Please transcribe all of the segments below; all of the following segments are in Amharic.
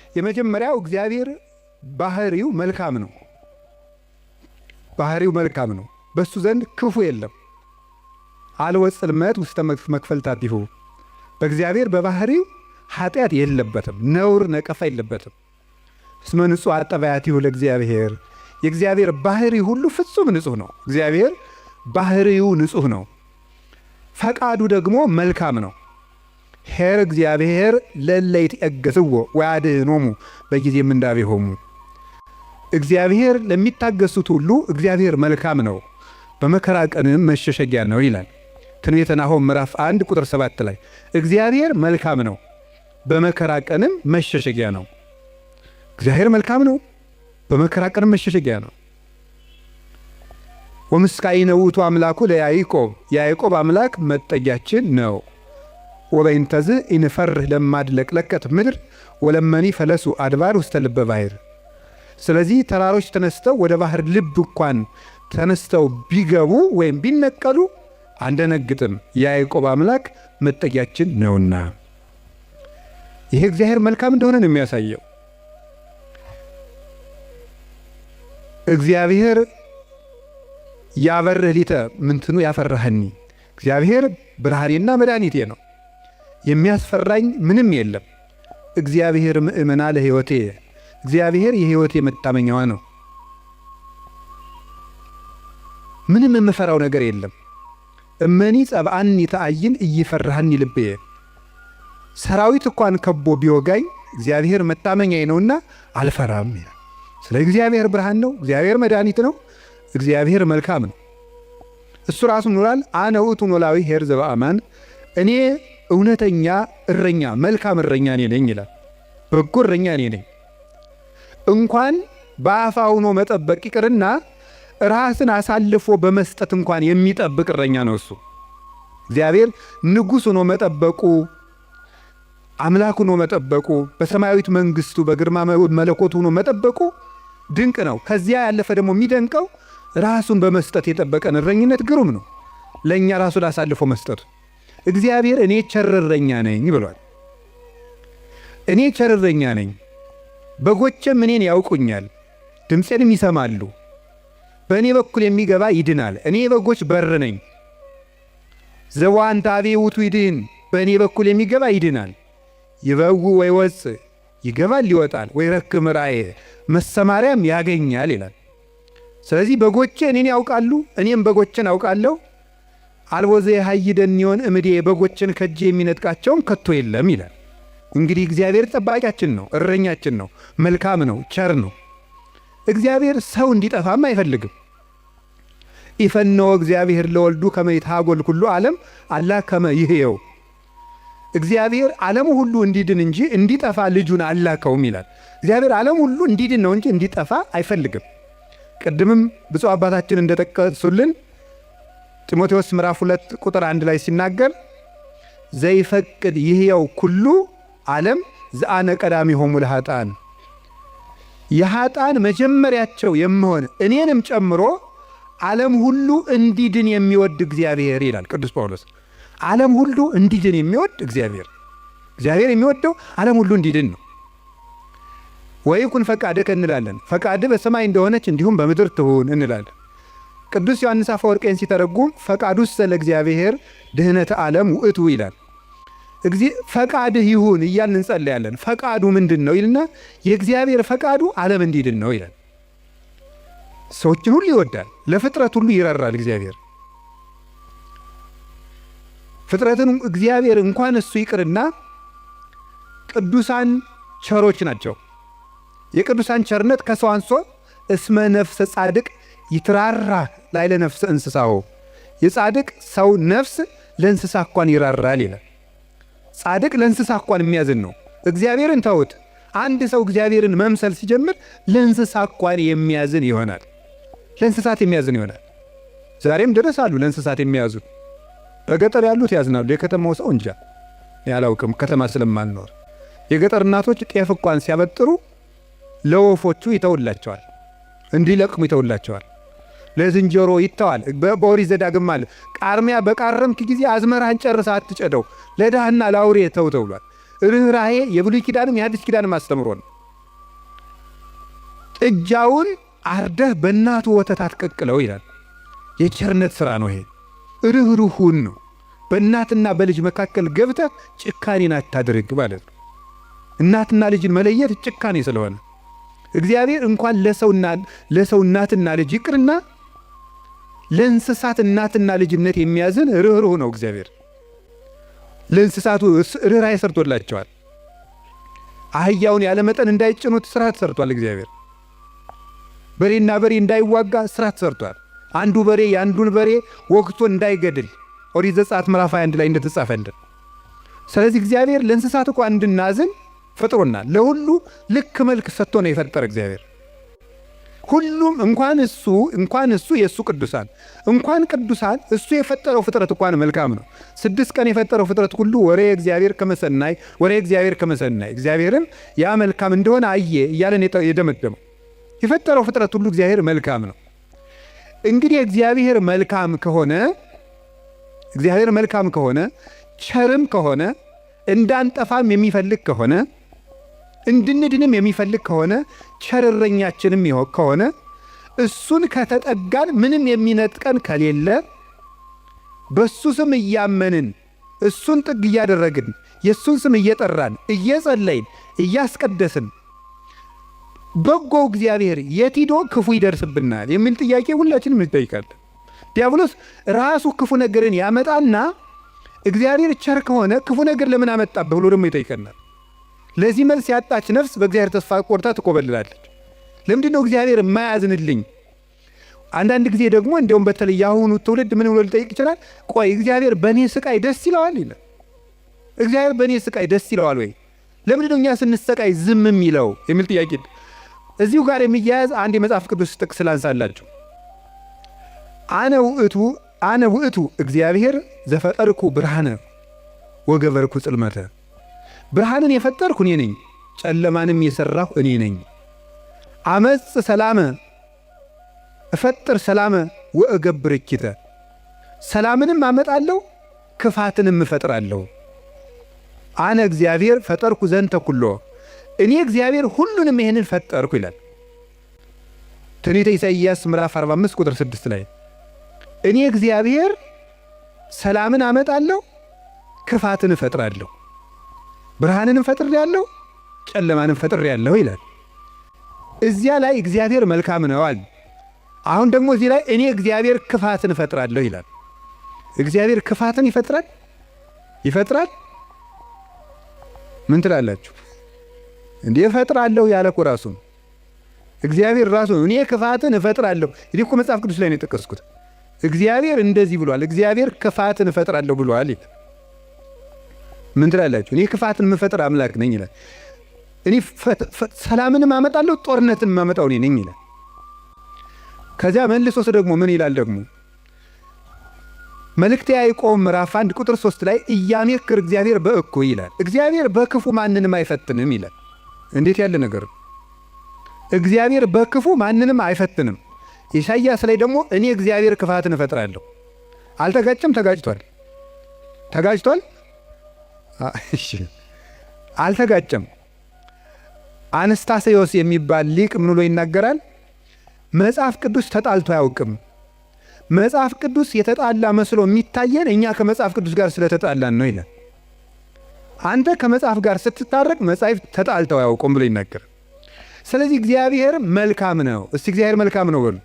የመጀመሪያው እግዚአብሔር ባህሪው መልካም ነው። ባህሪው መልካም ነው። በሱ ዘንድ ክፉ የለም። አልወ ጽልመት ውስተ መክፈልታቲሁ፣ በእግዚአብሔር በባህሪው ኃጢአት የለበትም፣ ነውር ነቀፋ የለበትም። እስመ ንጹሕ አጠባያቲሁ ለእግዚአብሔር፣ የእግዚአብሔር ባህሪ ሁሉ ፍጹም ንጹሕ ነው። እግዚአብሔር ባህሪው ንጹሕ ነው። ፈቃዱ ደግሞ መልካም ነው። ኄር እግዚአብሔር ለእለ ይትዔገሥዎ ወያድኅኖሙ በጊዜ ምንዳቤሆሙ። እግዚአብሔር ለሚታገሱት ሁሉ እግዚአብሔር መልካም ነው፣ በመከራ ቀንም መሸሸጊያ ነው ይላል። ትንቢተ ናሆም ምዕራፍ 1 ቁጥር 7 ላይ እግዚአብሔር መልካም ነው፣ በመከራ ቀንም መሸሸጊያ ነው። እግዚአብሔር መልካም ነው፣ በመከራ ቀንም መሸሸጊያ ነው። ወምስካይነ ውእቱ አምላኩ ለያዕቆብ፣ የያዕቆብ አምላክ መጠጊያችን ነው። ወበይንተዝ ኢንፈርህ ለማድለቅለቀት ምድር ወለመኒ ፈለሱ አድባር ውስተ ልበ ባሕር። ስለዚህ ተራሮች ተነስተው ወደ ባህር ልብ እንኳን ተነስተው ቢገቡ ወይም ቢነቀሉ አንደነግጥም፣ የያዕቆብ አምላክ መጠጊያችን ነውና። ይሄ እግዚአብሔር መልካም እንደሆነ ነው የሚያሳየው። እግዚአብሔር ያበርህ ሊተ ምንትኑ ያፈራህኒ፣ እግዚአብሔር ብርሃኔና መድኃኒቴ ነው፣ የሚያስፈራኝ ምንም የለም። እግዚአብሔር ምእመና ለሕይወቴ፣ እግዚአብሔር የሕይወቴ መታመኛዋ ነው። ምንም የምፈራው ነገር የለም። እመኒ ጸብአኒ ተአይን እይፈራህኒ ልብየ፣ ሰራዊት እንኳን ከቦ ቢወጋኝ እግዚአብሔር መታመኛዬ ነውና አልፈራም ይላል። ስለ እግዚአብሔር ብርሃን ነው፣ እግዚአብሔር መድኃኒት ነው፣ እግዚአብሔር መልካም ነው። እሱ ራሱ ኖላል አነ ውእቱ ኖላዊ ኄር ዘበአማን፣ እኔ እውነተኛ እረኛ መልካም እረኛ እኔ ነኝ ይላል። በጎ እረኛ እኔ ነኝ። እንኳን በአፋ ሆኖ መጠበቅ ይቅርና ራስን አሳልፎ በመስጠት እንኳን የሚጠብቅ እረኛ ነው እሱ። እግዚአብሔር ንጉሥ ሆኖ መጠበቁ፣ አምላክ ሆኖ መጠበቁ፣ በሰማያዊት መንግስቱ በግርማ መለኮቱ ሆኖ መጠበቁ ድንቅ ነው። ከዚያ ያለፈ ደግሞ የሚደንቀው ራሱን በመስጠት የጠበቀን እረኝነት ግሩም ነው። ለእኛ ራሱን አሳልፎ መስጠቱ። እግዚአብሔር እኔ ቸር እረኛ ነኝ ብሏል። እኔ ቸር እረኛ ነኝ፣ በጎቼም እኔን ያውቁኛል፣ ድምፄንም ይሰማሉ። በእኔ በኩል የሚገባ ይድናል። እኔ የበጎች በር ነኝ። ዘቦአ እንተ ኀቤየ ውእቱ ይድኅን፣ በእኔ በኩል የሚገባ ይድናል። ይበውእ ወይወፅእ፣ ይገባል ይወጣል፣ ወይረክብ ምርዓየ፣ መሰማሪያም ያገኛል ይላል። ስለዚህ በጎቼ እኔን ያውቃሉ፣ እኔም በጎቼን አውቃለሁ። አልቦ ዘየሐይደኒዮን እምኔ፣ በጎችን ከእጄ የሚነጥቃቸውም ከቶ የለም ይላል። እንግዲህ እግዚአብሔር ጠባቂያችን ነው፣ እረኛችን ነው፣ መልካም ነው፣ ቸር ነው። እግዚአብሔር ሰው እንዲጠፋም አይፈልግም። ኢፈነወ እግዚአብሔር ለወልዱ ከመ ይትሐጎል ኩሉ ዓለም አላ ከመ ይህየው። እግዚአብሔር ዓለሙ ሁሉ እንዲድን እንጂ እንዲጠፋ ልጁን አላከውም ይላል። እግዚአብሔር ዓለም ሁሉ እንዲድን ነው እንጂ እንዲጠፋ አይፈልግም። ቅድምም ብፁዕ አባታችን እንደጠቀሱልን ጢሞቴዎስ ምዕራፍ 2 ቁጥር 1 ላይ ሲናገር ዘይፈቅድ ይህየው ኩሉ ዓለም ዘአነ ቀዳሚሆሙ ለኃጥአን፣ የኃጥአን መጀመሪያቸው የምሆን እኔንም ጨምሮ ዓለም ሁሉ እንዲድን የሚወድ እግዚአብሔር ይላል ቅዱስ ጳውሎስ። ዓለም ሁሉ እንዲድን የሚወድ እግዚአብሔር፣ እግዚአብሔር የሚወደው ዓለም ሁሉ እንዲድን ነው። ወይኩን ፈቃድከ እንላለን። ፈቃድህ በሰማይ እንደሆነች እንዲሁም በምድር ትሁን እንላለን። ቅዱስ ዮሐንስ አፈወርቄን ሲተረጉም ፈቃዱሰ ለእግዚአብሔር ድኅነተ ዓለም ውእቱ ይላል። ፈቃድህ ይሁን እያልን እንጸልያለን። ፈቃዱ ምንድን ነው ይልና የእግዚአብሔር ፈቃዱ ዓለም እንዲድን ነው ይላል። ሰዎችን ሁሉ ይወዳል፣ ለፍጥረት ሁሉ ይራራል እግዚአብሔር። ፍጥረትን እግዚአብሔር እንኳን እሱ ይቅርና ቅዱሳን ቸሮች ናቸው። የቅዱሳን ቸርነት ከሰው አንሶ እስመ ነፍሰ ጻድቅ ይትራራ ላዕለ ነፍሰ እንስሳው፣ የጻድቅ ሰው ነፍስ ለእንስሳ እንኳን ይራራል ይላል። ጻድቅ ለእንስሳ እንኳን የሚያዝን ነው። እግዚአብሔርን ተውት። አንድ ሰው እግዚአብሔርን መምሰል ሲጀምር ለእንስሳ እንኳን የሚያዝን ይሆናል። ለእንስሳት የሚያዝን ይሆናል። ዛሬም ድረስ አሉ ለእንስሳት የሚያዙ። በገጠር ያሉት ያዝናሉ። የከተማው ሰው እንጃ ያላውቅም፣ ከተማ ስለማልኖር። የገጠር እናቶች ጤፍ እንኳን ሲያበጥሩ ለወፎቹ ይተውላቸዋል፣ እንዲለቅሙ ይተውላቸዋል። ለዝንጀሮ ይተዋል። በኦሪት ዘዳግም አለ ቃርሚያ በቃረምክ ጊዜ አዝመራህን ጨርሰህ አትጨደው፣ ለድሃና ለአውሬ ተው ተብሏል። ርኅራሄ የብሉይ ኪዳንም የሐዲስ ኪዳንም አስተምሮ ነው። ጥጃውን አርደህ በእናቱ ወተት አትቀቅለው ይላል። የቸርነት ሥራ ነው ይሄ። ርኅሩህን ነው። በእናትና በልጅ መካከል ገብተህ ጭካኔን አታድርግ ማለት ነው። እናትና ልጅን መለየት ጭካኔ ስለሆነ እግዚአብሔር እንኳን ለሰው እናትና ልጅ ይቅርና ለእንስሳት እናትና ልጅነት የሚያዝን ርኅሩህ ነው እግዚአብሔር። ለእንስሳቱ ርኅራኄ ሰርቶላቸዋል። አህያውን ያለመጠን እንዳይጭኑት ስርዓት ሰርቷል እግዚአብሔር። በሬና በሬ እንዳይዋጋ ስርዓት ሰርቷል። አንዱ በሬ የአንዱን በሬ ወግቶ እንዳይገድል ኦሪት ዘጸአት ምዕራፍ 21 ላይ እንደተጻፈልን። ስለዚህ እግዚአብሔር ለእንስሳት እኳ እንድናዝን ፈጥሮናል። ለሁሉ ልክ መልክ ሰጥቶ ነው የፈጠረ እግዚአብሔር። ሁሉም እንኳን እሱ የእሱ ቅዱሳን፣ እንኳን ቅዱሳን፣ እሱ የፈጠረው ፍጥረት እንኳን መልካም ነው። 6 ቀን የፈጠረው ፍጥረት ሁሉ ወርእየ እግዚአብሔር ከመ ሠናይ፣ ወርእየ እግዚአብሔር ከመ ሠናይ፣ እግዚአብሔርም ያ መልካም እንደሆነ አየ እያለን የደመደመው የፈጠረው ፍጥረት ሁሉ እግዚአብሔር መልካም ነው። እንግዲህ እግዚአብሔር መልካም ከሆነ፣ ቸርም ከሆነ፣ እንዳንጠፋም የሚፈልግ ከሆነ፣ እንድንድንም የሚፈልግ ከሆነ፣ ቸር እረኛችንም ከሆነ፣ እሱን ከተጠጋን ምንም የሚነጥቀን ከሌለ፣ በሱ ስም እያመንን፣ እሱን ጥግ እያደረግን፣ የእሱን ስም እየጠራን፣ እየጸለይን፣ እያስቀደስን፣ በጎ እግዚአብሔር የት ሂዶ ክፉ ይደርስብናል የሚል ጥያቄ ሁላችንም እንጠይቃለን። ዲያብሎስ ራሱ ክፉ ነገርን ያመጣና እግዚአብሔር ቸር ከሆነ ክፉ ነገር ለምን አመጣብህ ብሎ ደግሞ ይጠይቀናል። ለዚህ መልስ ያጣች ነፍስ በእግዚአብሔር ተስፋ ቆርጣ ትኮበልላለች። ለምንድን ነው እግዚአብሔር የማያዝንልኝ? አንዳንድ ጊዜ ደግሞ እንዲያውም በተለይ የአሁኑ ትውልድ ምን ብሎ ሊጠይቅ ይችላል? ቆይ እግዚአብሔር በእኔ ስቃይ ደስ ይለዋል ይላል። እግዚአብሔር በእኔ ስቃይ ደስ ይለዋል ወይ? ለምንድን ነው እኛ ስንሰቃይ ዝም የሚለው የሚል ጥያቄ። እዚሁ ጋር የሚያያዝ አንድ የመጽሐፍ ቅዱስ ጥቅስ ላንሳላችሁ። አነ ውእቱ እግዚአብሔር ዘፈጠርኩ ብርሃነ ወገበርኩ ጽልመተ። ብርሃንን የፈጠርኩ እኔ ነኝ፣ ጨለማንም የሠራሁ እኔ ነኝ። አመጽእ ሰላመ፣ እፈጥር ሰላመ ወእገብር እኪተ። ሰላምንም አመጣለሁ፣ ክፋትንም እፈጥራለሁ። አነ እግዚአብሔር ፈጠርኩ ዘንተ ኩሎ፣ እኔ እግዚአብሔር ሁሉንም ይህንን ፈጠርኩ ይላል። ትንቢተ ኢሳይያስ ምዕራፍ 45 ቁጥር 6 ላይ እኔ እግዚአብሔር ሰላምን አመጣለሁ፣ ክፋትን እፈጥራለሁ፣ ብርሃንንም ፈጥሬአለሁ፣ ጨለማንም ፈጥሬአለሁ ይላል። እዚያ ላይ እግዚአብሔር መልካም ነው አለ። አሁን ደግሞ እዚህ ላይ እኔ እግዚአብሔር ክፋትን እፈጥራለሁ ይላል። እግዚአብሔር ክፋትን ይፈጥራል ይፈጥራል? ምን ትላላችሁ? እንዴ እፈጥራለሁ ያለ እኮ ራሱ ነው። እግዚአብሔር ራሱ እኔ ክፋትን እፈጥራለሁ። ይህ እኮ መጽሐፍ ቅዱስ ላይ ነው የጠቀስኩት። እግዚአብሔር እንደዚህ ብሏል። እግዚአብሔር ክፋትን እፈጥራለሁ ብሏል ይላል። ምን ትላላችሁ? እኔ ክፋትን የምፈጥር አምላክ ነኝ ይላል። እኔ ሰላምንም አመጣለሁ፣ ጦርነትን የማመጣው እኔ ነኝ ይላል። ከዚያ መልሶስ ደግሞ ምን ይላል ደግሞ? መልእክተ ያዕቆብ ምዕራፍ 1 ቁጥር 3 ላይ ኢያሜክር እግዚአብሔር በእኩይ ይላል። እግዚአብሔር በክፉ ማንንም አይፈትንም ይላል። እንዴት ያለ ነገር! እግዚአብሔር በክፉ ማንንም አይፈትንም። ኢሳይያስ ላይ ደግሞ እኔ እግዚአብሔር ክፋትን እፈጥራለሁ። አልተጋጨም? ተጋጭቷል። ተጋጭቷል? እሺ፣ አልተጋጨም። አነስታሴዎስ የሚባል ሊቅ ምን ብሎ ይናገራል? መጽሐፍ ቅዱስ ተጣልቶ አያውቅም። መጽሐፍ ቅዱስ የተጣላ መስሎ የሚታየን እኛ ከመጽሐፍ ቅዱስ ጋር ስለተጣላን ነው ይላል። አንተ ከመጽሐፍ ጋር ስትታረቅ መጽሐፍ ተጣልተው አያውቁም ብሎ ይናገራል። ስለዚህ እግዚአብሔር መልካም ነው። እስቲ እግዚአብሔር መልካም ነው በሉ።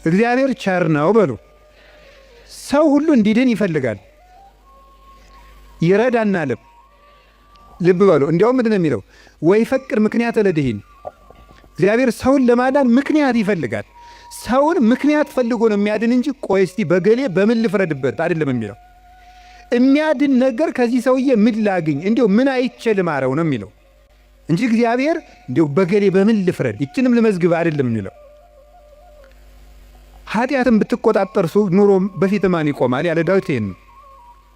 እግዚአብሔር ቸር ነው በሉ። ሰው ሁሉ እንዲድን ይፈልጋል፣ ይረዳናልም። ልብ በሉ። እንዲያውም ምንድን ነው የሚለው? ወይፈቅድ ምክንያተ ለድኂን። እግዚአብሔር ሰውን ለማዳን ምክንያት ይፈልጋል። ሰውን ምክንያት ፈልጎ ነው የሚያድን እንጂ ቆይ እስቲ በገሌ በምን ልፍረድበት አይደለም የሚለው። የሚያድን ነገር ከዚህ ሰውዬ ምን ላግኝ፣ እንዲሁ ምን አይቼ ልማረው ነው የሚለው እንጂ እግዚአብሔር እንዲሁ በገሌ በምን ልፍረድ፣ ይችንም ልመዝግብ አይደለም የሚለው። ኃጢአትን ብትቆጣጠር ኑሮ በፊት ማን ይቆማል ያለ ዳዊት ይሄን ነው።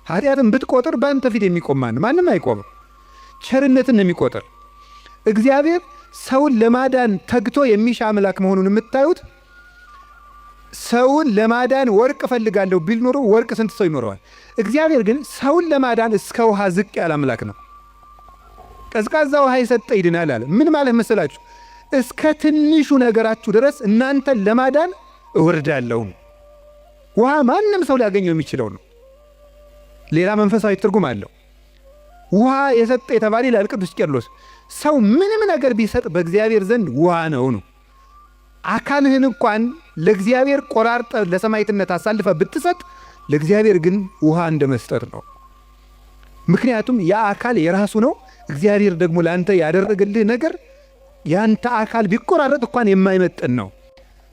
ኃጢአትን ብትቆጥር በአንተ ፊት የሚቆም ማን? ማንም አይቆምም። ቸርነትን ነው የሚቆጥር። እግዚአብሔር ሰውን ለማዳን ተግቶ የሚሻ አምላክ መሆኑን የምታዩት ሰውን ለማዳን ወርቅ እፈልጋለሁ ቢል ኖሮ ወርቅ ስንት ሰው ይኖረዋል? እግዚአብሔር ግን ሰውን ለማዳን እስከ ውሃ ዝቅ ያለ አምላክ ነው። ቀዝቃዛ ውሃ የሰጠ ይድናል አለ። ምን ማለት መሰላችሁ? እስከ ትንሹ ነገራችሁ ድረስ እናንተን ለማዳን እወርዳለሁ። ውሃ ማንም ሰው ሊያገኘው የሚችለው ነው። ሌላ መንፈሳዊ ትርጉም አለው። ውሃ የሰጠ የተባለ ይላል ቅዱስ ቄርሎስ፣ ሰው ምንም ነገር ቢሰጥ በእግዚአብሔር ዘንድ ውሃ ነው ነው። አካልህን እንኳን ለእግዚአብሔር ቆራርጠ ለሰማዕትነት አሳልፈ ብትሰጥ ለእግዚአብሔር ግን ውሃ እንደ መስጠት ነው። ምክንያቱም ያ አካል የራሱ ነው። እግዚአብሔር ደግሞ ለአንተ ያደረገልህ ነገር ያንተ አካል ቢቆራረጥ እንኳን የማይመጥን ነው።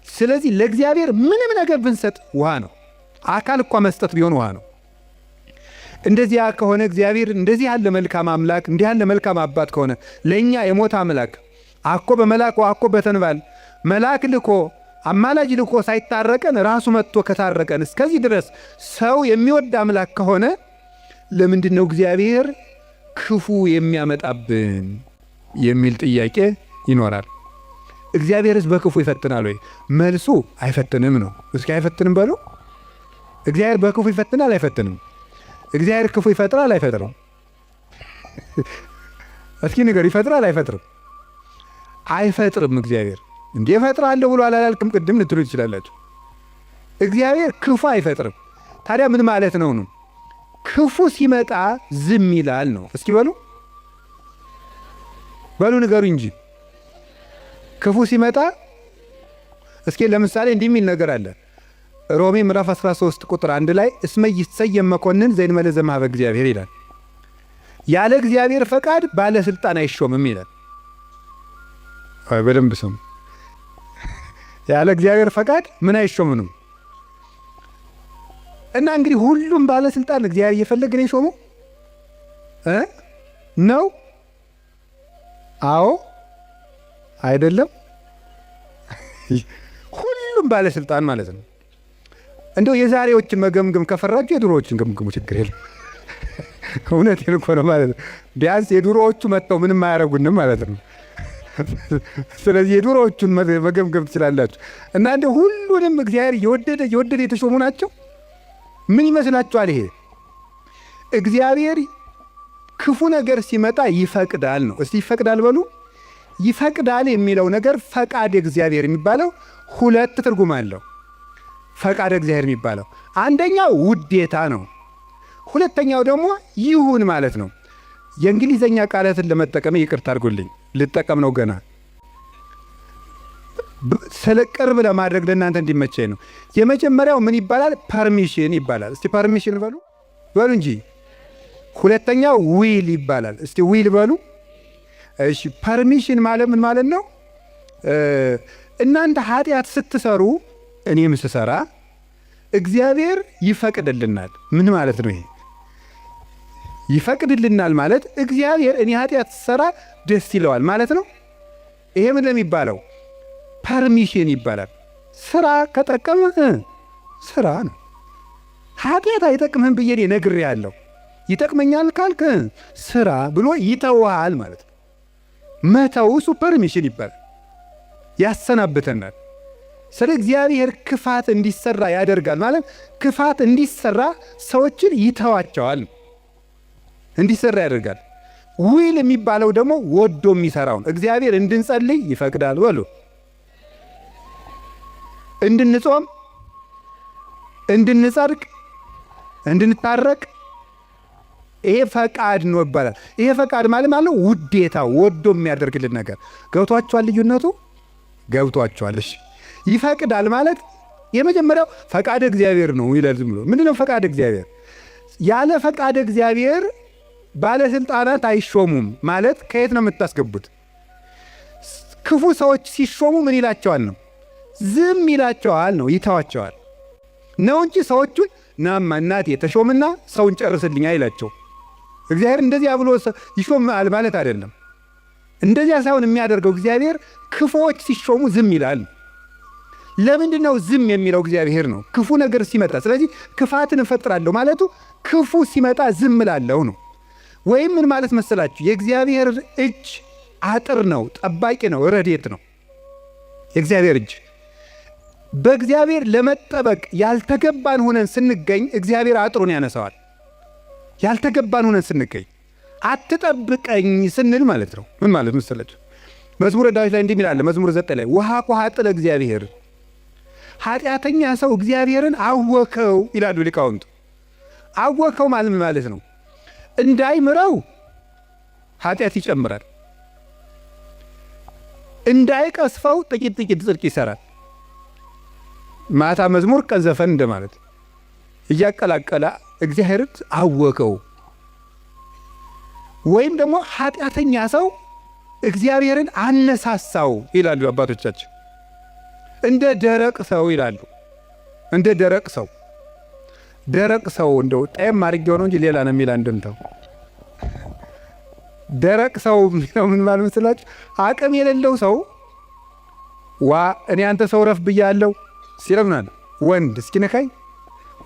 ስለዚህ ለእግዚአብሔር ምንም ነገር ብንሰጥ ውሃ ነው። አካል እኳ መስጠት ቢሆን ውሃ ነው። እንደዚያ ከሆነ እግዚአብሔር እንደዚህ ያለ መልካም አምላክ፣ እንዲህ ያለ መልካም አባት ከሆነ፣ ለእኛ የሞት አምላክ፣ አኮ በመልአክ አኮ በተንባል፣ መልአክ ልኮ አማላጅ ልኮ ሳይታረቀን ራሱ መጥቶ ከታረቀን፣ እስከዚህ ድረስ ሰው የሚወድ አምላክ ከሆነ ለምንድን ነው እግዚአብሔር ክፉ የሚያመጣብን የሚል ጥያቄ ይኖራል። እግዚአብሔርስ በክፉ ይፈትናል ወይ? መልሱ አይፈትንም ነው። እስኪ አይፈትንም በሉ። እግዚአብሔር በክፉ ይፈትናል አይፈትንም? እግዚአብሔር ክፉ ይፈጥራል አይፈጥርም? እስኪ ንገር፣ ይፈጥራል አይፈጥርም? አይፈጥርም። እግዚአብሔር እንዴ እፈጥራለሁ ብሎ አላልክም ቅድም ልትሉ ትችላላችሁ። እግዚአብሔር ክፉ አይፈጥርም። ታዲያ ምን ማለት ነው ነው? ክፉ ሲመጣ ዝም ይላል ነው። እስኪ በሉ በሉ ንገሩ እንጂ ክፉ ሲመጣ። እስኪ ለምሳሌ እንዲህ የሚል ነገር አለ። ሮሜ ምዕራፍ 13 ቁጥር 1 ላይ እስመ ይሰየም መኮንን ዘእንበለ ዘእምኀበ እግዚአብሔር ይላል። ያለ እግዚአብሔር ፈቃድ ባለስልጣን አይሾምም ይላል። በደንብ ስሙ። ያለ እግዚአብሔር ፈቃድ ምን አይሾምንም። እና እንግዲህ ሁሉም ባለስልጣን እግዚአብሔር እየፈለገ ነው የሾመው ነው? አዎ፣ አይደለም። ሁሉም ባለስልጣን ማለት ነው። እንደው የዛሬዎችን መገምገም ከፈራችሁ የድሮዎችን ገምግሙ፣ ችግር የለም። እውነቴን እኮ ነው ማለት ነው። ቢያንስ የድሮዎቹ መጥተው ምንም አያደርጉንም ማለት ነው። ስለዚህ የድሮዎቹን መገምገም ትችላላችሁ። እና እንደ ሁሉንም እግዚአብሔር እየወደደ እየወደደ የተሾሙ ናቸው። ምን ይመስላችኋል? ይሄ እግዚአብሔር ክፉ ነገር ሲመጣ ይፈቅዳል ነው። እስቲ ይፈቅዳል በሉ። ይፈቅዳል የሚለው ነገር፣ ፈቃድ እግዚአብሔር የሚባለው ሁለት ትርጉም አለው። ፈቃድ እግዚአብሔር የሚባለው አንደኛው ውዴታ ነው። ሁለተኛው ደግሞ ይሁን ማለት ነው። የእንግሊዘኛ ቃላትን ለመጠቀም ይቅርታ አድርጉልኝ፣ ልጠቀም ነው ገና፣ ስለ ቅርብ ለማድረግ ለእናንተ እንዲመቸኝ ነው። የመጀመሪያው ምን ይባላል? Permission ይባላል። እስቲ permission በሉ፣ በሉ እንጂ። ሁለተኛው will ይባላል። እስቲ will በሉ። እሺ፣ permission ማለት ምን ማለት ነው? እናንተ ኃጢአት ስትሰሩ እኔም ስሰራ እግዚአብሔር ይፈቅድልናል። ምን ማለት ነው ይሄ? ይፈቅድልናል ማለት እግዚአብሔር እኔ ኃጢአት ስሰራ ደስ ይለዋል ማለት ነው። ይሄ ምን ለሚባለው permission ይባላል። ስራ ከጠቀመህ ስራ ነው። ኃጢአት አይጠቅምህም ብዬ እኔ ነግሬሃለሁ። ይጠቅመኛል ካልክ ስራ ብሎ ይተውሃል ማለት ነው። መተው እሱ permission ይባላል። ያሰናብተናል። ስለ እግዚአብሔር ክፋት እንዲሰራ ያደርጋል ማለት ክፋት እንዲሰራ ሰዎችን ይተዋቸዋል፣ እንዲሰራ ያደርጋል። Will የሚባለው ደግሞ ወዶ የሚሰራውን፣ እግዚአብሔር እንድንጸልይ ይፈቅዳል በሉ፣ እንድንጾም፣ እንድንጸድቅ፣ እንድንታረቅ ይሄ ፈቃድ ነው ይባላል። ይሄ ፈቃድ ማለት ውዴታ፣ ወዶ የሚያደርግልን ነገር። ገብቷችኋል? ልዩነቱ ገብቷችኋል? እሺ፣ ይፈቅዳል ማለት የመጀመሪያው ፈቃድ እግዚአብሔር ነው ይላል። ዝም ብሎ ምንድነው ፈቃድ እግዚአብሔር? ያለ ፈቃድ እግዚአብሔር ባለስልጣናት አይሾሙም ማለት ከየት ነው የምታስገቡት? ክፉ ሰዎች ሲሾሙ ምን ይላቸዋል ነው? ዝም ይላቸዋል ነው፣ ይተዋቸዋል ነው እንጂ ሰዎቹን ናማ እናቴ ተሾምና ሰውን ጨርስልኝ አይላቸው። እግዚአብሔር እንደዚያ ብሎ ይሾማል ማለት አይደለም። እንደዚያ ሳይሆን የሚያደርገው እግዚአብሔር ክፉዎች ሲሾሙ ዝም ይላል። ለምንድን ነው ዝም የሚለው? እግዚአብሔር ነው ክፉ ነገር ሲመጣ። ስለዚህ ክፋትን እፈጥራለሁ ማለቱ ክፉ ሲመጣ ዝም እላለሁ ነው። ወይም ምን ማለት መሰላችሁ? የእግዚአብሔር እጅ አጥር ነው፣ ጠባቂ ነው፣ ረድኤት ነው። የእግዚአብሔር እጅ፣ በእግዚአብሔር ለመጠበቅ ያልተገባን ሆነን ስንገኝ እግዚአብሔር አጥሩን ያነሳዋል። ያልተገባን ሆነን ስንገኝ፣ አትጠብቀኝ ስንል ማለት ነው። ምን ማለት መሰላችሁ? መዝሙረ ዳዊት ላይ እንዲህ የሚል አለ። መዝሙር 9 ላይ ወሃኮ ኃጥእ ለእግዚአብሔር፣ ኃጢአተኛ ሰው እግዚአብሔርን አወከው ይላሉ ሊቃውንቱ። አወከው ማለት ምን ማለት ነው? እንዳይምረው ኃጢአት ይጨምራል፣ እንዳይቀስፈው ጥቂት ጥቂት ጽድቅ ይሰራል። ማታ መዝሙር ቀን ዘፈን እንደማለት እያቀላቀለ እግዚአብሔርን አወከው። ወይም ደግሞ ኃጢአተኛ ሰው እግዚአብሔርን አነሳሳው ይላሉ አባቶቻችን። እንደ ደረቅ ሰው ይላሉ። እንደ ደረቅ ሰው፣ ደረቅ ሰው እንደው ጣይም አድርጌው ነው እንጂ ሌላ ነው የሚል አንድምታው። ደረቅ ሰው የሚለው ምን ማለት መስላችሁ? አቅም የሌለው ሰው ዋ እኔ አንተ ሰው ረፍ ብያለሁ ሲለምናል ወንድ እስኪነካኝ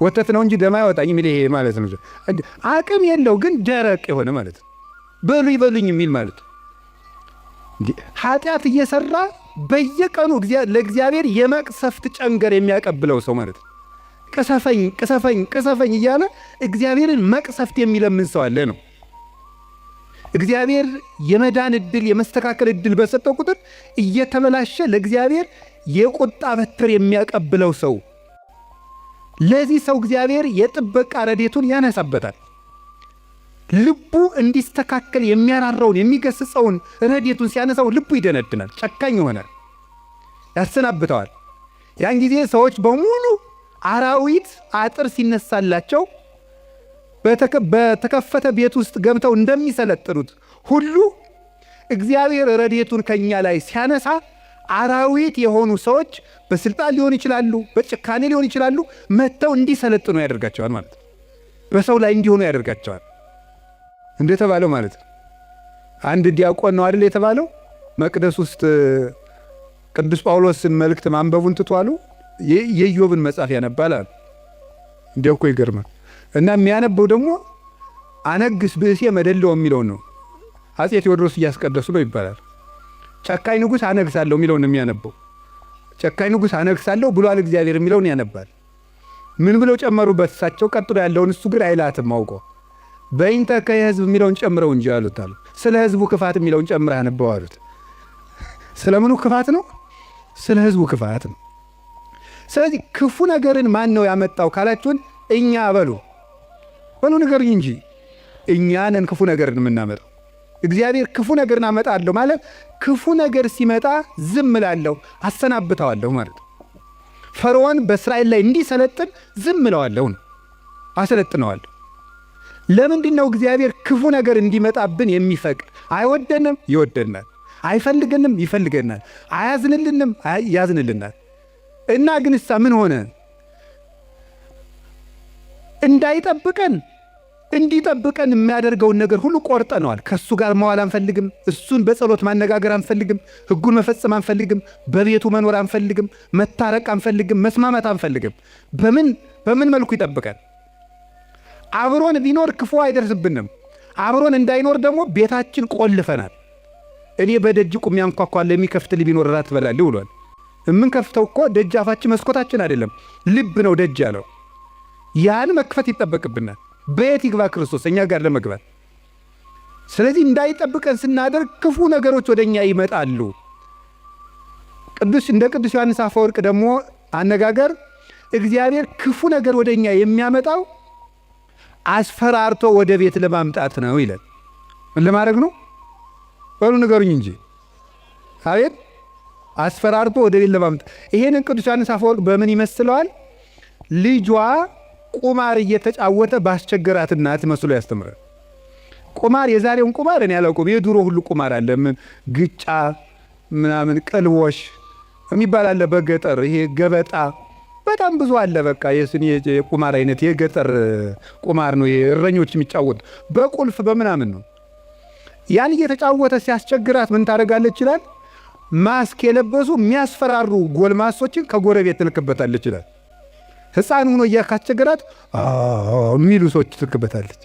ወተት ነው እንጂ ደማ አይወጣኝ የሚል ይሄ ማለት ነው። አቅም የለው ግን ደረቅ የሆነ ማለት ነው። በሉኝ በሉኝ የሚል ማለት ነው። ኃጢአት እየሰራ በየቀኑ ለእግዚአብሔር የመቅሰፍት ጨንገር የሚያቀብለው ሰው ማለት ነው። ቅሰፈኝ ቅሰፈኝ ቅሰፈኝ እያለ እግዚአብሔርን መቅሰፍት የሚለምን ሰው አለ ነው። እግዚአብሔር የመዳን እድል የመስተካከል እድል በሰጠው ቁጥር እየተበላሸ ለእግዚአብሔር የቁጣ በትር የሚያቀብለው ሰው፣ ለዚህ ሰው እግዚአብሔር የጥበቃ ረድኤቱን ያነሳበታል። ልቡ እንዲስተካከል የሚያራራውን የሚገስጸውን ረድኤቱን ሲያነሳው ልቡ ይደነድናል፣ ጨካኝ ይሆናል፣ ያሰናብተዋል። ያን ጊዜ ሰዎች በሙሉ አራዊት አጥር ሲነሳላቸው በተከፈተ ቤት ውስጥ ገብተው እንደሚሰለጥኑት ሁሉ እግዚአብሔር ረድኤቱን ከኛ ላይ ሲያነሳ አራዊት የሆኑ ሰዎች በስልጣን ሊሆን ይችላሉ፣ በጭካኔ ሊሆን ይችላሉ፣ መጥተው እንዲሰለጥኑ ያደርጋቸዋል ማለት ነው። በሰው ላይ እንዲሆኑ ያደርጋቸዋል። እንደተባለው ማለት ነው። አንድ ዲያቆን ነው አይደል የተባለው? መቅደስ ውስጥ ቅዱስ ጳውሎስን መልእክት ማንበቡን ትቷሉ የኢዮብን መጽሐፍ ያነባል አሉ። እንዲያው እኮ ይገርማል። እና የሚያነበው ደግሞ አነግስ ብእሴ መደለው የሚለውን ነው። አፄ ቴዎድሮስ እያስቀደሱ ነው ይባላል። ጨካኝ ንጉሥ አነግሳለሁ የሚለውን ነው የሚያነበው። ጨካኝ ንጉሥ አነግሳለሁ ብሏል እግዚአብሔር የሚለውን ያነባል። ምን ብለው ጨመሩበት እሳቸው? ቀጥሎ ያለውን እሱ ግን አይላትም አውቆ በይንተ ከህዝብ የሚለውን ጨምረው እንጂ አሉት አሉ። ስለ ህዝቡ ክፋት የሚለውን ጨምረህ አነበው አሉት። ስለምኑ ክፋት ነው? ስለ ህዝቡ ክፋት ነው። ስለዚህ ክፉ ነገርን ማን ነው ያመጣው ካላችሁን፣ እኛ በሉ በሉ ንገሩኝ እንጂ እኛ ነን ክፉ ነገርን የምናመጣው። እግዚአብሔር ክፉ ነገርን አመጣለሁ ማለት ክፉ ነገር ሲመጣ ዝም እላለሁ፣ አሰናብተዋለሁ ማለት ነው። ፈርዖን በእስራኤል ላይ እንዲሰለጥን ዝም እለዋለሁ ነው፣ አሰለጥነዋለሁ። ለምንድን ነው እግዚአብሔር ክፉ ነገር እንዲመጣብን የሚፈቅድ? አይወደንም? ይወደናል። አይፈልገንም? ይፈልገናል። አያዝንልንም? ያዝንልናል። እና ግን እሳ ምን ሆነ? እንዳይጠብቀን እንዲጠብቀን የሚያደርገውን ነገር ሁሉ ቆርጠነዋል። ከእሱ ጋር መዋል አንፈልግም። እሱን በጸሎት ማነጋገር አንፈልግም። ሕጉን መፈጸም አንፈልግም። በቤቱ መኖር አንፈልግም። መታረቅ አንፈልግም። መስማማት አንፈልግም። በምን መልኩ ይጠብቀን? አብሮን ቢኖር ክፉ አይደርስብንም። አብሮን እንዳይኖር ደግሞ ቤታችን ቆልፈናል። እኔ በደጅ ቁሜ አንኳኳለሁ፣ የሚከፍትልኝ ቢኖር እራት እበላለሁ ብሏል። የምንከፍተው እኮ ደጃፋችን መስኮታችን አይደለም፣ ልብ ነው ደጅ ያለው። ያን መክፈት ይጠበቅብናል። በየት ይግባ ክርስቶስ እኛ ጋር ለመግባት? ስለዚህ እንዳይጠብቀን ስናደርግ ክፉ ነገሮች ወደ እኛ ይመጣሉ። እንደ ቅዱስ ዮሐንስ አፈወርቅ ደግሞ አነጋገር እግዚአብሔር ክፉ ነገር ወደ እኛ የሚያመጣው አስፈራርቶ ወደ ቤት ለማምጣት ነው ይላል። ምን ለማድረግ ነው? በሉ ንገሩኝ እንጂ። አቤት፣ አስፈራርቶ ወደ ቤት ለማምጣት። ይሄንን ቅዱስ ዮሐንስ አፈወርቅ በምን ይመስለዋል? ልጇ ቁማር እየተጫወተ ባስቸገራት እናት መስሎ ያስተምራል። ቁማር፣ የዛሬውን ቁማር እኔ አላውቅም። የድሮ ሁሉ ቁማር አለ። ምን ግጫ ምናምን ቅልቦሽ የሚባል አለ በገጠር፣ ይሄ ገበጣ በጣም ብዙ አለ። በቃ የስኒ የቁማር አይነት የገጠር ቁማር ነው። እረኞች የሚጫወቱ በቁልፍ በምናምን ነው። ያን እየተጫወተ ሲያስቸግራት ምን ታደርጋለች ይላል? ማስክ የለበሱ የሚያስፈራሩ ጎልማሶችን ከጎረቤት ትልክበታለች ይላል። ሕፃን ሆኖ እያካስቸገራት የሚሉ ሰዎች ትልክበታለች።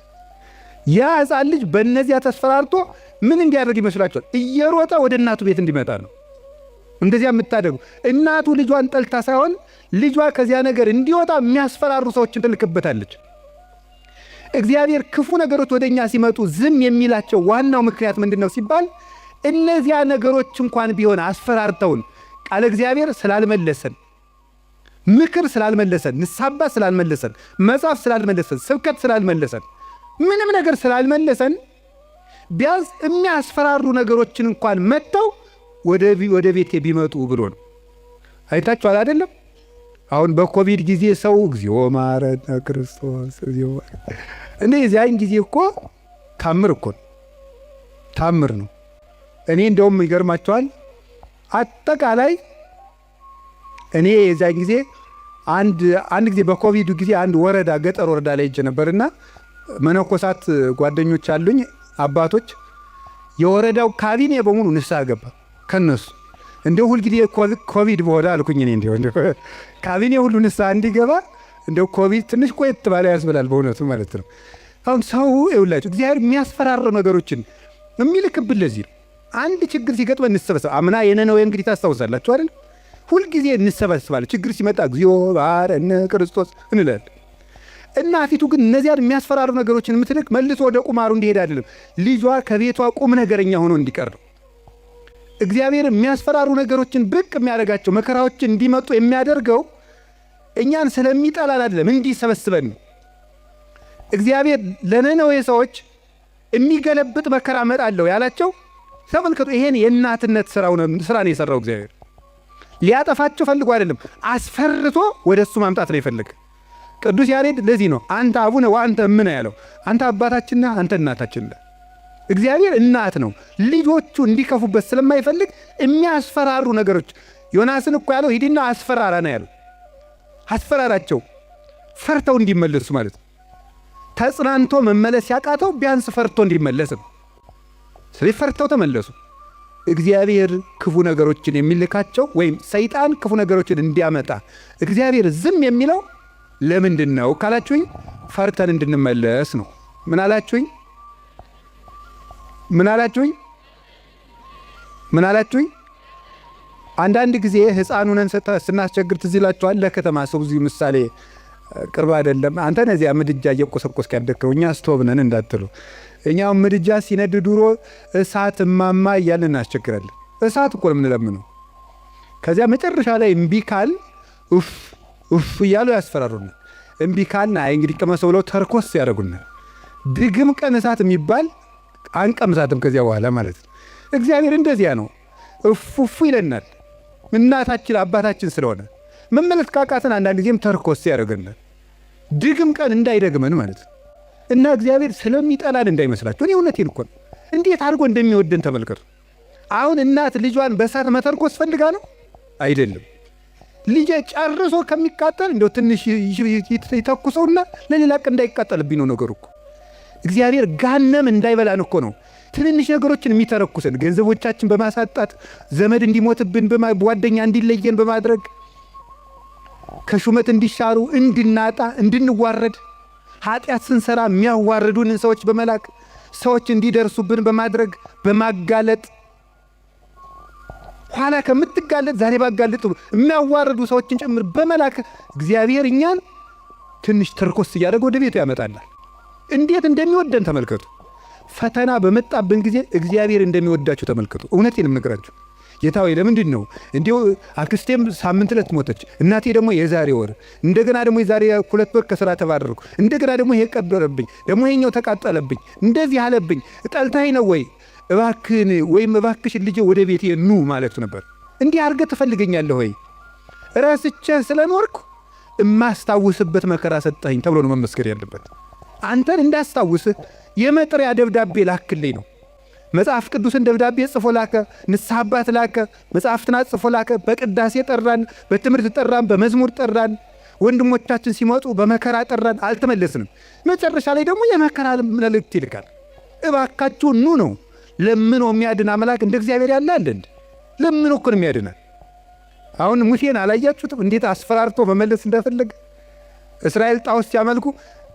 ያ ሕፃን ልጅ በእነዚያ ተስፈራርቶ ምን እንዲያደርግ ይመስላችኋል? እየሮጠ ወደ እናቱ ቤት እንዲመጣ ነው። እንደዚያ የምታደርጉ እናቱ ልጇን ጠልታ ሳይሆን ልጇ ከዚያ ነገር እንዲወጣ የሚያስፈራሩ ሰዎችን ትልክበታለች። እግዚአብሔር ክፉ ነገሮች ወደ እኛ ሲመጡ ዝም የሚላቸው ዋናው ምክንያት ምንድን ነው ሲባል እነዚያ ነገሮች እንኳን ቢሆን አስፈራርተውን ቃለ እግዚአብሔር ስላልመለሰን፣ ምክር ስላልመለሰን፣ ንስሐ አባት ስላልመለሰን፣ መጽሐፍ ስላልመለሰን፣ ስብከት ስላልመለሰን፣ ምንም ነገር ስላልመለሰን ቢያንስ የሚያስፈራሩ ነገሮችን እንኳን መጥተው ወደ ቤቴ ቢመጡ ብሎ ነው። አይታችኋል አይደለም? አሁን በኮቪድ ጊዜ ሰው እግዚኦ መሐረነ ክርስቶስ እግዚኦ እንዴ! የዚያን ጊዜ እኮ ታምር እኮ ነው፣ ታምር ነው። እኔ እንደውም ይገርማቸዋል አጠቃላይ እኔ የዚያን ጊዜ አንድ ጊዜ በኮቪዱ ጊዜ አንድ ወረዳ ገጠር ወረዳ ላይ ሄጄ ነበርና መነኮሳት ጓደኞች አሉኝ አባቶች። የወረዳው ካቢኔ በሙሉ ንስሐ ገባ ከነሱ። እንደው ሁልጊዜ ኮቪድ በሆነ አልኩኝ እኔ እንደው ካቢኔ ሁሉ ንስሐ እንዲገባ እንደው ኮቪድ ትንሽ ቆየት ባለ ያስብላል በእውነቱ ማለት ነው። አሁን ሰው ይኸውላችሁ እግዚአብሔር የሚያስፈራሩ ነገሮችን የሚልክብን ለዚህ ነው። አንድ ችግር ሲገጥመን እንሰበሰብ። አምና የነነዌ እንግዲህ ታስታውሳላችሁ አይደል? ሁልጊዜ እንሰበስባለን። ችግር ሲመጣ እግዚኦ መሐረነ ክርስቶስ እንላለን። እናቲቱ ግን እነዚያን የሚያስፈራሩ ነገሮችን የምትልክ መልሶ ወደ ቁማሩ እንዲሄድ አይደለም፣ ልጇ ከቤቷ ቁም ነገረኛ ሆኖ እንዲቀር ነው። እግዚአብሔር የሚያስፈራሩ ነገሮችን ብቅ የሚያደርጋቸው መከራዎችን እንዲመጡ የሚያደርገው እኛን ስለሚጠላን አይደለም፣ እንዲሰበስበን ነው። እግዚአብሔር ለነነዌ ሰዎች የሚገለብጥ መከራ እመጣለሁ ያላቸው ተመልከቱ። ይሄን የእናትነት ስራ ነው የሰራው እግዚአብሔር። ሊያጠፋቸው ፈልጎ አይደለም፣ አስፈርቶ ወደ እሱ ማምጣት ነው የፈለገ። ቅዱስ ያሬድ ለዚህ ነው አንተ አቡነ ወአንተ እምነ ያለው። አንተ አባታችንና አንተ እናታችን ነህ። እግዚአብሔር እናት ነው። ልጆቹ እንዲከፉበት ስለማይፈልግ የሚያስፈራሩ ነገሮች ዮናስን እኮ ያለው ሂድና አስፈራራ ነው ያለው። አስፈራራቸው ፈርተው እንዲመለሱ ማለት ነው። ተጽናንቶ መመለስ ያቃተው ቢያንስ ፈርቶ እንዲመለስ ነው። ስለዚህ ፈርተው ተመለሱ። እግዚአብሔር ክፉ ነገሮችን የሚልካቸው ወይም ሰይጣን ክፉ ነገሮችን እንዲያመጣ እግዚአብሔር ዝም የሚለው ለምንድን ነው ካላችሁኝ፣ ፈርተን እንድንመለስ ነው። ምን አላችሁኝ? ምን አላችሁኝ? ምን አላችሁኝ? አንዳንድ ጊዜ ሕፃን ሆነን ስናስቸግር ትዝ ይላችኋል። ለከተማ ሰው ብዙ ምሳሌ ቅርብ አይደለም። አንተ ነዚያ ምድጃ እየቆሰቆስክ ያደግከው እኛ ስቶብ ነን እንዳትሉ። እኛው ምድጃ ሲነድ ድሮ እሳት እማማ እያልን እናስቸግራለን። እሳት እኮ ነው የምንለምነው። ከዚያ መጨረሻ ላይ እምቢ ካል ኡፍ ኡፍ እያሉ ያስፈራሩናል። እምቢ ካልን አይ እንግዲህ ቅመሰው ብለው ተርኮስ ያደርጉናል። ድግም ቀን እሳት የሚባል አንቀምሳትም ከዚያ በኋላ ማለት ነው። እግዚአብሔር እንደዚያ ነው። እፉፉ ይለናል። እናታችን አባታችን ስለሆነ መመለስ ካቃተን አንዳንድ ጊዜም ተርኮስ ያደርገናል። ድግም ቀን እንዳይደግመን ማለት ነው። እና እግዚአብሔር ስለሚጠላን እንዳይመስላችሁ። እኔ እውነቴን እኮ ነው። እንዴት አድርጎ እንደሚወደን ተመልከቱ። አሁን እናት ልጇን በእሳት መተርኮስ ፈልጋ ነው? አይደለም። ልጄ ጨርሶ ከሚቃጠል እንደው ትንሽ ይተኩሰውና ለሌላ ቀን እንዳይቃጠልብኝ ነው ነገሩ እኮ። እግዚአብሔር ጋነም እንዳይበላን እኮ ነው ትንንሽ ነገሮችን የሚተረኩሰን፣ ገንዘቦቻችን በማሳጣት፣ ዘመድ እንዲሞትብን፣ ጓደኛ እንዲለየን በማድረግ፣ ከሹመት እንዲሻሩ፣ እንድናጣ፣ እንድንዋረድ፣ ኃጢአት ስንሰራ የሚያዋርዱንን ሰዎች በመላክ፣ ሰዎች እንዲደርሱብን በማድረግ፣ በማጋለጥ፣ ኋላ ከምትጋለጥ ዛሬ ባጋለጥ የሚያዋርዱ ሰዎችን ጭምር በመላክ እግዚአብሔር እኛን ትንሽ ተርኮስ እያደረገ ወደ ቤቱ ያመጣናል። እንዴት እንደሚወደን ተመልከቱ። ፈተና በመጣብን ጊዜ እግዚአብሔር እንደሚወዳችሁ ተመልከቱ። እውነቴን የምነግራችሁ ጌታ ሆይ ለምንድን ነው እንዲሁ አክስቴም ሳምንት ዕለት ሞተች፣ እናቴ ደግሞ የዛሬ ወር፣ እንደገና ደግሞ የዛሬ 2 ወር ከስራ ተባረርኩ፣ እንደገና ደግሞ ይሄ ቀበረብኝ፣ ደግሞ ይሄኛው ተቃጠለብኝ፣ እንደዚህ አለብኝ፣ ጠልታኝ ነው ወይ? እባክህን ወይም እባክሽን ልጄ ወደ ቤቴ ኑ ማለቱ ነበር። እንዲህ አድርገህ ትፈልገኛለህ ወይ? ረስቼህ ስለኖርኩ እማስታውስበት መከራ ሰጠኸኝ ተብሎ ነው መመስገር ያለበት። አንተን እንዳስታውስህ የመጥሪያ ደብዳቤ ላክልኝ ነው። መጽሐፍ ቅዱስን ደብዳቤ ጽፎ ላከ። ንስሐ አባት ላከ። መጽሐፍትን ጽፎ ላከ። በቅዳሴ ጠራን፣ በትምህርት ጠራን፣ በመዝሙር ጠራን። ወንድሞቻችን ሲመጡ በመከራ ጠራን፣ አልተመለስንም። መጨረሻ ላይ ደግሞ የመከራ መልእክት ይልካል። እባካችሁ ኑ ነው። ለምኖ የሚያድን አምላክ እንደ እግዚአብሔር ያለ አለ እንዴ? ለምኖ እኮ ነው የሚያድናል። አሁን ሙሴን አላያችሁትም? እንዴት አስፈራርቶ መመለስ እንደፈለገ። እስራኤል ጣዖት ሲያመልኩ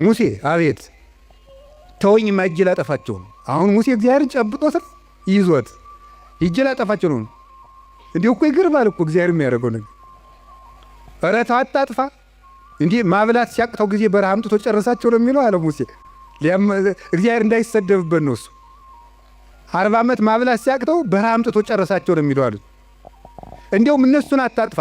ሙሴ አቤት ተወኝ፣ እጄ ላጠፋቸው ነው። አሁን ሙሴ እግዚአብሔርን ጨብጦት ይዞት እጄ ላጠፋቸው ነው። እንዲህ እኮ ይገርማል እኮ እግዚአብሔር የሚያደርገው ነገር። ኧረ ተው አታጥፋ፣ እንዲህ ማብላት ሲያቅተው ጊዜ በረሃ አምጥቶ ጨረሳቸው ነው የሚለው አለ ሙሴ። እግዚአብሔር እንዳይሰደብበት ነው እሱ። 40 ዓመት ማብላት ሲያቅተው በረሃ አምጥቶ ጨረሳቸው ነው የሚለው አሉት። እንዲያውም እነሱን አታጥፋ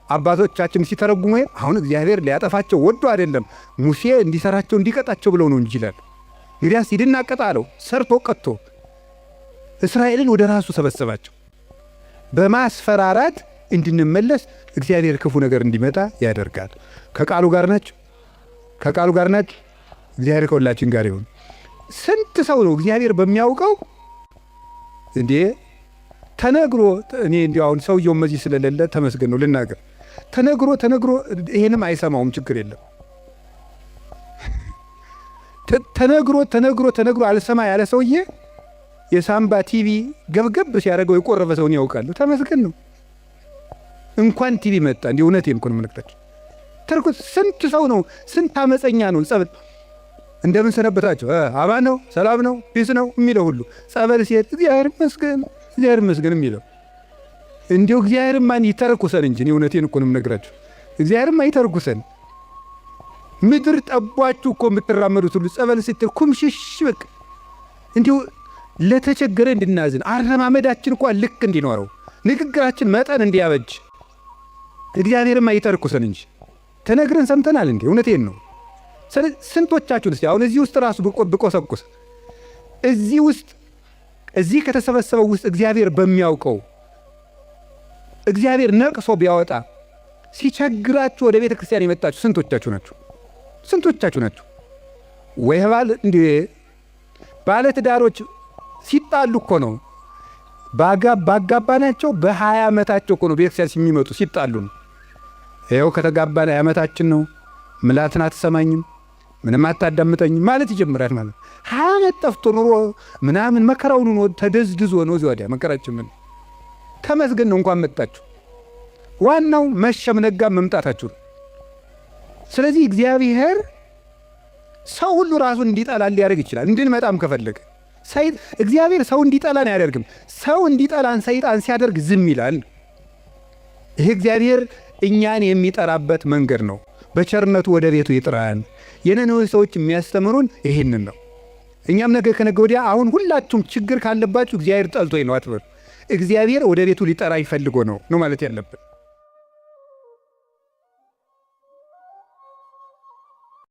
አባቶቻችን ሲተረጉሙ አሁን እግዚአብሔር ሊያጠፋቸው ወዶ አይደለም፣ ሙሴ እንዲሰራቸው እንዲቀጣቸው ብለው ነው እንጂ ይላል። እንግዲያስ ሂድና ቅጣ አለው። ሰርቶ ቀጥቶ እስራኤልን ወደ ራሱ ሰበሰባቸው። በማስፈራራት እንድንመለስ እግዚአብሔር ክፉ ነገር እንዲመጣ ያደርጋል። ከቃሉ ጋር ናቸው። ከቃሉ ጋር ናቸው። እግዚአብሔር ከሁላችን ጋር ይሁን። ስንት ሰው ነው እግዚአብሔር በሚያውቀው እንዴ ተነግሮ፣ እኔ እንዲያው አሁን ሰውየውም እዚህ ስለሌለ ተመስገን ነው ልናገር። ተነግሮ ተነግሮ ይሄንም አይሰማውም፣ ችግር የለም። ተነግሮ ተነግሮ ተነግሮ አልሰማ ያለ ሰውዬ የሳምባ ቲቢ ገብገብ ሲያደርገው የቆረበ ሰውን ያውቃሉ። ተመስገን ነው። እንኳን ቲቢ መጣ። እንዲህ እውነቴን እኮ ነው የምነግራችሁ። ተርኩት ስንት ሰው ነው፣ ስንት አመፀኛ ነው። ጸበል እንደምን ሰነበታቸው፣ አማን ነው፣ ሰላም ነው፣ peace ነው የሚለው ሁሉ ጸበል ሲሄድ እግዚአብሔር ይመስገን፣ እግዚአብሔር ይመስገን የሚለው፣ እንዲሁ እግዚአብሔርማ ይተረኩሰን እንጂ፣ እኔ እውነቴን እኮ ነው የምነግራችሁ። እግዚአብሔርማ ይተርኩሰን። ምድር ጠቧችሁ እኮ የምትራመዱት ሁሉ ጸበል ስትል ኩምሽሽ በቃ። እንዲሁ ለተቸገረ እንድናዝን፣ አረማመዳችን እንኳ ልክ እንዲኖረው፣ ንግግራችን መጠን እንዲያበጅ እግዚአብሔርማ ይተርኩሰን እንጂ። ተነግረን ሰምተናል እንዴ? እውነቴን ነው። ስንቶቻችሁን እስቲ አሁን እዚህ ውስጥ ራሱ ብቆሰቁስ፣ እዚህ ውስጥ እዚህ ከተሰበሰበው ውስጥ እግዚአብሔር በሚያውቀው እግዚአብሔር ነቅሶ ቢያወጣ ሲቸግራችሁ ወደ ቤተ ክርስቲያን የመጣችሁ ስንቶቻችሁ ናችሁ? ስንቶቻችሁ ናችሁ? ወይ ባል እንዴ፣ ባለትዳሮች ሲጣሉ እኮ ነው፣ ባጋባናቸው በ20 ዓመታቸው እኮ ነው ቤተክርስቲያን የሚመጡ፣ ሲጣሉ ነው። ይኸው ከተጋባን 20 ዓመታችን ነው፣ ምላትን አትሰማኝም፣ ምንም አታዳምጠኝም ማለት ይጀምራል ማለት። 20 ዓመት ጠፍቶ ኑሮ ምናምን መከራውን ኑሮ ተደዝድዞ ነው እዚህ ወዲያ መከራችን። ምን ተመስገን ነው እንኳን መጣችሁ። ዋናው መሸም ነጋ መምጣታችሁ ነው። ስለዚህ እግዚአብሔር ሰው ሁሉ ራሱን እንዲጠላ ሊያደርግ ይችላል። እንድንመጣም ከፈለገ እግዚአብሔር ሰው እንዲጠላን አያደርግም። ሰው እንዲጠላን ሰይጣን ሲያደርግ ዝም ይላል። ይሄ እግዚአብሔር እኛን የሚጠራበት መንገድ ነው። በቸርነቱ ወደ ቤቱ ይጥራን። የነነዌ ሰዎች የሚያስተምሩን ይህንን ነው። እኛም ነገ ከነገ ወዲያ አሁን ሁላችሁም ችግር ካለባችሁ እግዚአብሔር ጠልቶኝ ነው አትበሉ። እግዚአብሔር ወደ ቤቱ ሊጠራ ይፈልጎ ነው ነው ማለት ያለብን።